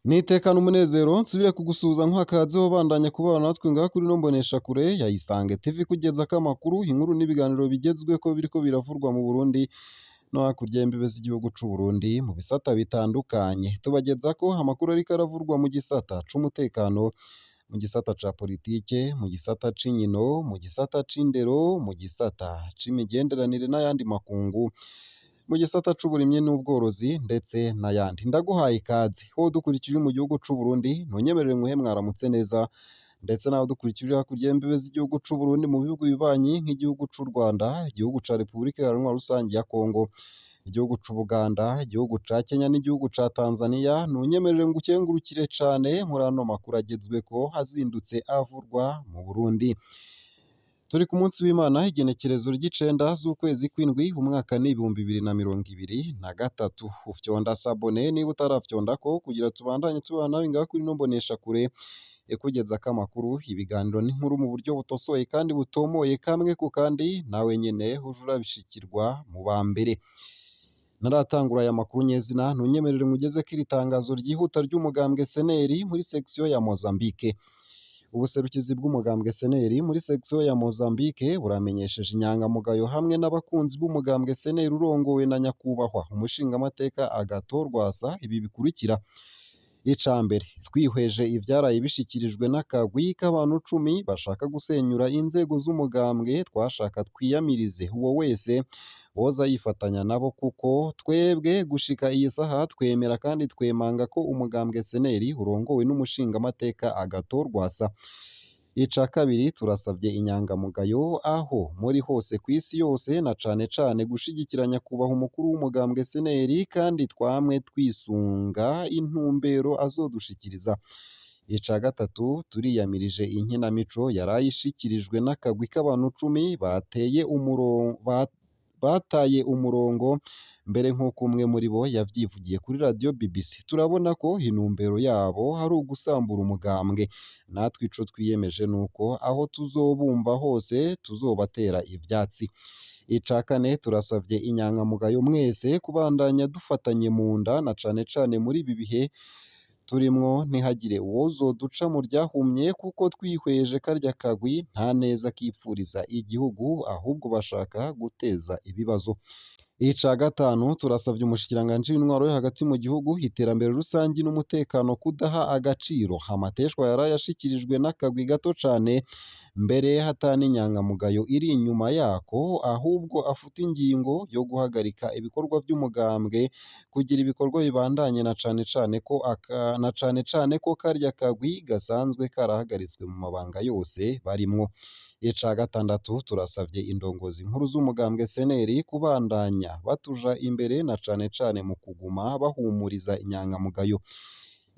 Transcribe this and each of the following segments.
Nitekana umunezero nsubire kugusuhuza nkuha bandanya kubana natwe ngaha kuri ino mboneshakure ya Isange TV kugezako amakuru, inkuru n'ibiganiro bigezweko biriko biravurwa mu Burundi no hakurya y'imbibe z'igihugu c'u Burundi mu bisata bitandukanye. Tubagezako amakuru ariko aravurwa mu gisata c'umutekano, mu gisata ca politike, mu gisata c'inkino, mu gisata c'indero, mu gisata c'imigenderanire n'ayandi makungu, mu gisata c'uburimyi n'ubworozi ndetse n'ayandi. Ndaguhaye ikaze wowe udukurikira uri mu gihugu c'u Burundi, ntunyemerere nkuhe mwaramutse neza, ndetse nawe udukurikira uri hakurya y'imbibe z'igihugu c'u Burundi mu bihugu bibanyi nk'igihugu c'u Rwanda, igihugu ca Repubulika Iharanira Rusangi ya Kongo, igihugu c'Ubuganda, igihugu ca Kenya n'igihugu ca Tanzania, ntunyemerere ngukengurukire cane muri ano makuru agezweko azindutse avurwa mu Burundi. Turi ku munsi w'Imana igenekerezo ry'icenda z'ukwezi kw'indwi umwaka ni 2023. Ufyonda sabone niba utarafyondako kugira tubandanye tubana nawe ngaha kuri ino mboneshakure ikugezako amakuru, ibiganiro n'inkuru mu buryo butosoye kandi butomoye kamwe ku kandi, nawe nyene uje urabishikirwa mu ba mbere. Ntaratangura aya makuru nyezina, ntunyemerere nkugezeko iri tangazo ryihuta ry'umugambwe SNL muri section ya Mozambique. Ubuserukizi bw'umugambwe SNL muri section ya Mozambique buramenyesheje inyangamugayo hamwe n'abakunzi b'umugambwe SNL urongowe na nyakubahwa umushingamateka Agathon Rwasa ibi bikurikira: Ica mbere, twihweje ivyaraye bishikirijwe n'akagwi k'abantu cumi bashaka gusenyura inzego z'umugambwe, twashaka twiyamirize uwo wese woza yifatanya nabo kuko twebwe gushika iyi saha twemera kandi twemanga ko umugambwe SNL urongowe n'umushingamateka Agathon Rwasa. Ica kabiri, turasavye inyangamugayo aho muri hose kw'isi yose na cane cane gushigikira nyakubahwa umukuru w'umugambwe SNL kandi twamwe twisunga intumbero azodushikiriza. Ica gatatu, turiyamirije inkinamico yaraye ishikirijwe n'akagwi k'abantu cumi bateye bataye umurongo mbere nk'uko umwe muri bo yavyivugiye kuri radiyo BBC. Turabona ko intumbero yabo ari ugusambura umugambwe. Natwe ico twiyemeje nuko aho tuzobumva hose tuzobatera ivyatsi. Ica kane, turasavye inyankamugayo mwese kubandanya dufatanye mu nda na cane cane muri ibi bihe turimwo, ntihagire uwozoduca mu ryahumye kuko twihweje karya kagwi nta neza kipfuriza igihugu ahubwo bashaka guteza ibibazo. Ica gatanu, turasavye umushikiranganji w'intwaro yo hagati mu gihugu, iterambere rusangi n'umutekano kudaha agaciro amateshwa yaraye ashikirijwe n'akagwi gato cane, mbere ata n'inyangamugayo iri inyuma yako, ahubwo afuta ingingo yo guhagarika ibikorwa vy'umugambwe kugira ibikorwa bibandanye na cane cane ko na cane cane ko karya kagwi gasanzwe karahagaritswe mu mabanga yose barimwo. Ica gatandatu, turasavye indongozi nkuru z'umugambwe SNL kubandanya batuja imbere na cane cane mu kuguma bahumuriza inyankamugayo.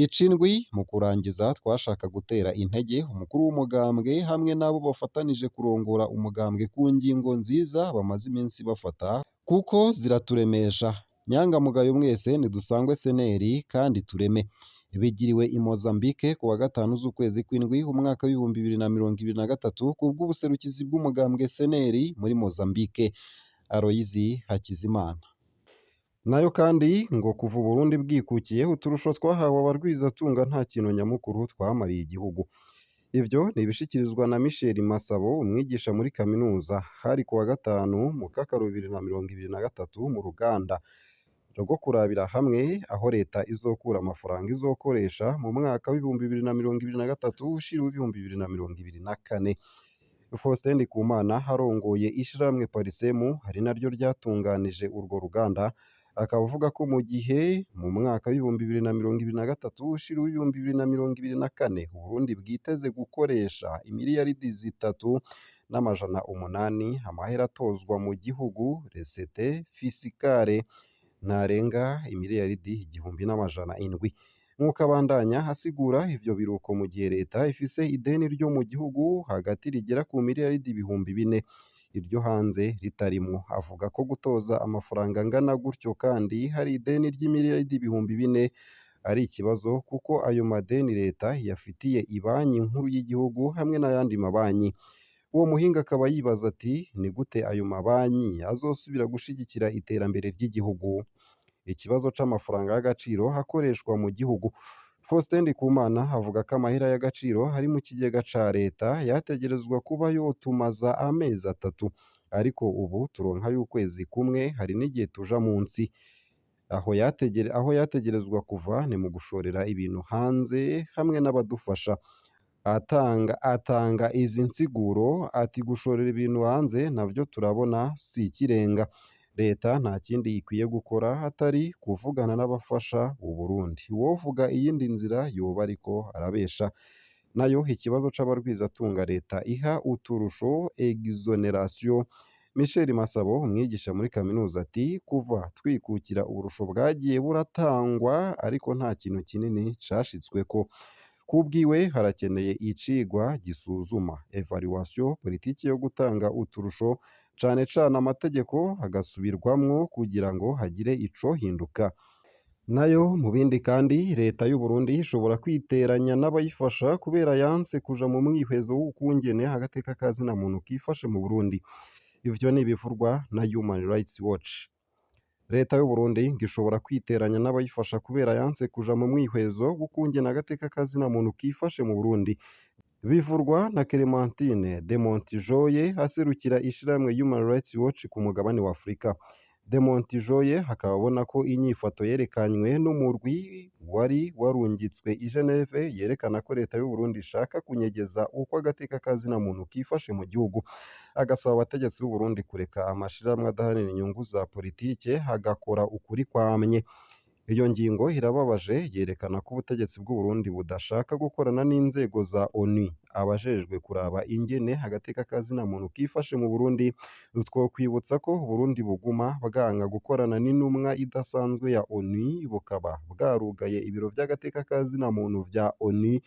Icindwi, mu kurangiza twashaka gutera intege umukuru w'umugambwe hamwe n'abo bafatanije kurongora umugambwe ku ngingo nziza bamaze iminsi bafata kuko ziraturemesha. Nyangamugayo mwese nidusangwe SNL kandi tureme. Bigiriwe i Mozambique ku wa gatanu z'ukwezi kw'indwi umwaka w'2023 kubw'ubuserukizi bw'umugambwe SNL muri Mozambique. Aloyizi Hakizimana. Nayo kandi ngo kuva Uburundi bwikukiye uturusho twahawe abarwizatunga nta kintu nyamukuru twamariye igihugu. Ivyo ni ibishikirizwa na Michel Masabo, umwigisha muri kaminuza. Hari ku wa gatanu Mukakaro 2023 mu ruganda rwo kurabira hamwe aho leta izokura amafaranga izokoresha mu mwaka w'2023 ushira w'2024. Faustin Ndikumana arongoye ishirahamwe Parisemu ari naryo ryatunganije urwo ruganda, akaba avuga ko mu gihe mu mwaka w'2023 ushira w'2024 Uburundi bwiteze gukoresha imiliyaridi 3 800 amahera atozwa mu gihugu recette fiscale ntarenga imiliyaridi 1700. Nk'uko abandanya asigura, ivyo biruko mu gihe leta ifise ideni ryo mu gihugu hagati rigera ku miliyaridi 4000, iryo hanze ritarimwo. Avuga ko gutoza amafaranga angana gutyo kandi hari ideni ry'imiliyaridi 4000 ari ikibazo, kuko ayo madeni leta iyafitiye ibanki nkuru y'igihugu hamwe n'ayandi mabanki. Uwo muhinga akaba yibaza ati: ni gute ayo mabanki azosubira gushigikira iterambere ry'igihugu? Ikibazo c'amafaranga y'agaciro akoreshwa mu gihugu. Faustin Ndikumana avuga ko amahera y'agaciro ari mu kigega ca leta yategerezwa kuba yotumaza amezi 3, ariko ubu turonka y'ukwezi kumwe, hari n'igihe tuja munsi. Aho yategerezwa kuva ni mu gushorera ibintu hanze hamwe n'abadufasha. Atanga izi nsiguro ati gushorera ibintu hanze navyo turabona si ikirenga. Leta nta kindi ikwiye gukora atari kuvugana n'abafasha Uburundi. Uwovuga iyindi nzira yoba ariko arabesha. Nayo ikibazo c'abarwizatunga leta iha uturusho exoneration. Michel Masabo, umwigisha muri kaminuza, ati kuva twikukira uburusho bwagiye buratangwa ariko nta kintu kinini cashitsweko. Kubwiwe harakeneye icigwa gisuzuma evaluation politiki yo gutanga uturusho, cane cane amategeko agasubirwamwo kugira ngo hagire icohinduka. Nayo mu bindi kandi, leta y'u Burundi ishobora kwiteranya n'abayifasha kubera yanse kuja mu mwihwezo w'ukungene agateka ka zina muntu kifashe mu Burundi. Ivyo ni ibivurwa na Human Rights Watch. Leta y'u Burundi ngo ishobora kwiteranya n'abayifasha kubera yanse kuja mu mwihwezo w'ukungene agateka ka zina muntu kifashe mu Burundi. Bivurwa na Clementine de Montijoye aserukira ishirahamwe Human Rights Watch ku mugabane wa Afurika. De Montijoye akaba abona ko inyifato yerekanywe n'umurwi wari warungitswe i Geneve yerekana ko leta y'u Burundi ishaka kunyegeza uko agateka ka zina muntu kifashe mu gihugu. Agasaba abategetsi b'u Burundi kureka amashirahamwe adaharanira inyungu za politike agakora ukuri kwamye. Iyo ngingo irababaje, yerekana ko ubutegetsi bw'u Burundi budashaka gukorana n'inzego za ONU. Abajejwe kuraba ingene agateka ka zina muntu kifashe mu Burundi, twokwibutsa ko Uburundi buguma bwanka gukorana n'intumwa idasanzwe ya ONU, bukaba bwarugaye ibiro vy'agateka ka zina muntu vya ONU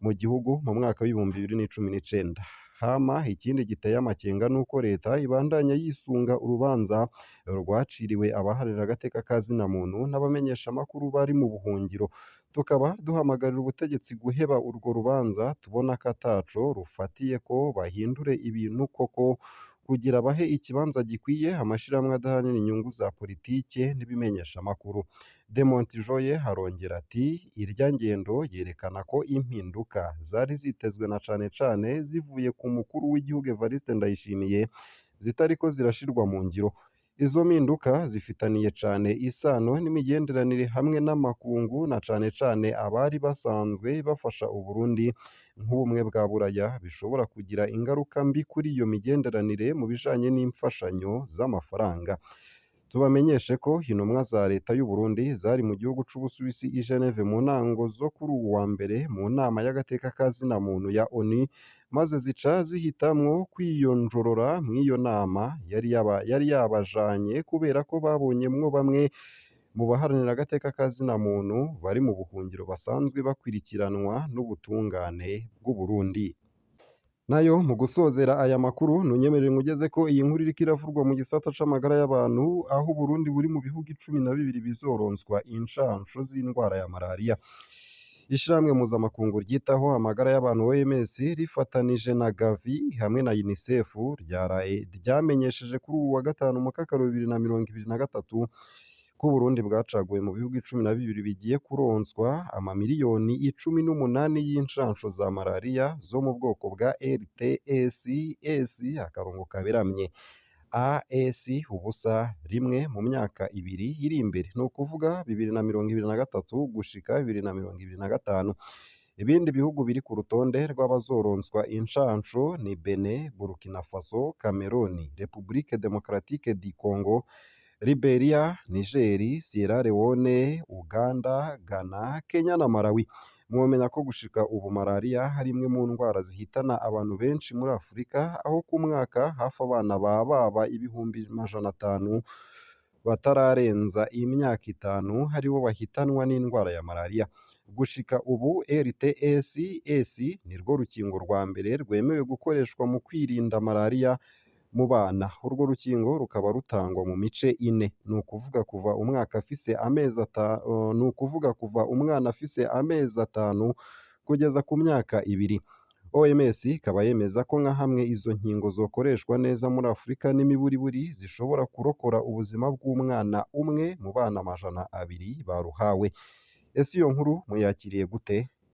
mu gihugu mu mwaka w'2019. Hama ikindi giteye amakenga nuko leta ibandanya yisunga urubanza rwaciriwe abaharira agateka ka zina muntu n'abamenyeshamakuru bari mu buhungiro. Tukaba duhamagarira ubutegetsi guheba urwo rubanza tubona ko ataco rufatiye ko bahindure ibintu koko kugira bahe ikibanza gikwiye amashirahamwe adaharanira inyungu za politike n'ibimenyeshamakuru. De Montijoye arongera ati irya ngendo yerekana ko impinduka zari zitezwe na cane cane zivuye ku mukuru w'igihugu Evariste Ndayishimiye zitariko zirashirwa mu ngiro. Izo mpinduka zifitaniye cane isano n'imigenderanire hamwe n'amakungu na cane cane abari basanzwe bafasha Uburundi nk'ubumwe bwa Buraya, bishobora kugira ingaruka mbi kuri iyo migenderanire mu bijanye n'imfashanyo z'amafaranga. Tubamenyeshe ko intumwa za leta y'u Burundi zari mu gihugu c'Ubusuwisi i Geneve mu ntango zo kuri uwu wa mbere mu nama y'agateka ka zina muntu ya ONU, maze zica zihitamwo kwiyonjorora mw'iyo nama yari yabajanye kubera ko babonyemwo bamwe mu baharanira agateka ka zina muntu bari mu buhungiro basanzwe bakwirikiranwa n'ubutungane bw'u Burundi. Nayo mu gusozera aya makuru, ntunyemerere nkugeze ko iyi nkuru iriko iravurwa mu gisata c'amagara y'abantu, aho Uburundi buri mu bihugu 12 bizoronswa incansho z'indwara ya malariya. Ishirahamwe mpuzamakungu ryitaho amagara y'abantu OMS rifatanije na Gavi hamwe na UNICEF ryaraye ryamenyesheje kuri uwu wa gatanu mukakaro 2023 ko Uburundi bwacaguwe mu bihugu 12 bigiye kuronswa amamiliyoni 18 y'incansho za malariya zo mu bwoko bwa RTS akarongo kaberamye AS 0-1 mu myaka ibiri iri imbere, ni ukuvuga 2023 gushika 2025. Ibindi bihugu biri ku rutonde rw'abazoronswa incansho ni Benin, Burkina Faso, Cameroon, Republique Democratique du Congo, Liberia, Niger, Sierra Leone, Uganda, Ghana, Kenya na Malawi. Mwomenya ko gushika ubu malariya ari imwe mu ndwara zihitana abantu benshi muri Afurika, aho ku mwaka hafi abana bababa 500,000 batararenza imyaka 5 aribo bahitanwa n'indwara ya malariya. Gushika ubu RTS nirwo rukingo rwa mbere rwemewe gukoreshwa mu kwirinda malariya mu bana. Urwo rukingo rukaba rutangwa mu mice ine, ni ukuvuga kuva umwaka afise amezi ni ukuvuga kuva umwana afise amezi 5 kugeza ku myaka 2. OMS ikaba yemeza ko nka hamwe izo nkingo zokoreshwa neza muri Afurika n'imiburiburi zishobora kurokora ubuzima bw'umwana umwe mu bana 200 baruhawe. Ese iyo nkuru muyakiriye gute?